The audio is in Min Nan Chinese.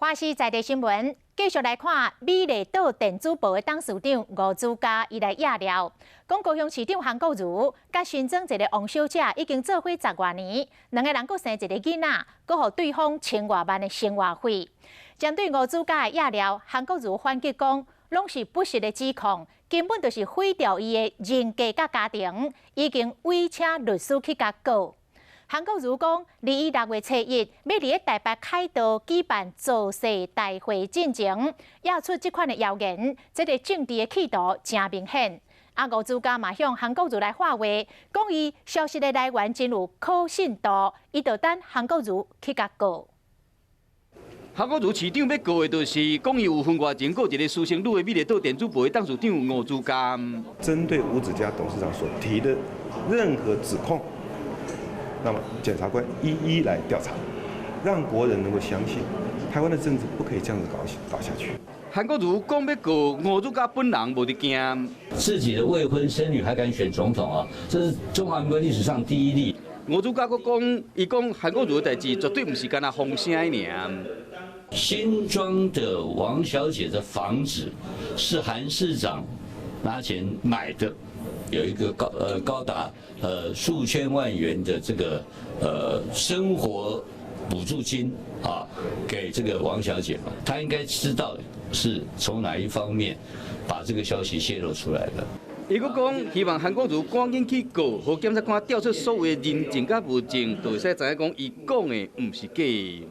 華視在地新聞繼續來看美麗島電子報的董事長吳子嘉，伊來掖料，講高雄市長韓國瑜佮新莊一个王小姐已經做伙十外年，兩个人閣生一个囡仔，閣予對方千外萬的生活費。針對吳子嘉的掖料，韓國瑜反擊講，攏是不實的指控，根本就是毀掉伊的人格佮家庭，已經委請律師去共告。韓國瑜講，佇伊6月初1欲佇咧台北凱道舉辦造勢大會進前，掖出這款的謠言，這个政治的企圖誠明顯。啊，吳子嘉嘛向韓國瑜來發話，講伊消息的來源真有可信度，伊就等韓國瑜去共告。韓國瑜市長欲告的，就是講伊有婚外情，閣一个私生女的美麗島電子報的董事長吳子嘉。針對吳子嘉董事長所提的任何指控，那麼檢察官一一來調查，讓國人能夠相信台灣的政治不可以這樣子搞下去。韓國瑜講欲告吳子嘉本人無佇驚，自己的未婚生女還敢選總統啊？這是中華民國歷史上第一例。吳子嘉閣講，伊講韓國瑜的代誌絕對毋是干焦風聲爾。新莊的王小姐的房子是韓市長拿錢買的，有一個高達數千萬元的這個生活補助金啊，給這個王小姐，她應該知道是從哪一方面把這個消息洩露出來的。伊閣講，希望韓國瑜趕緊去告，予檢察官調出所有的人證佮物證，就會使知影講伊講的毋是假。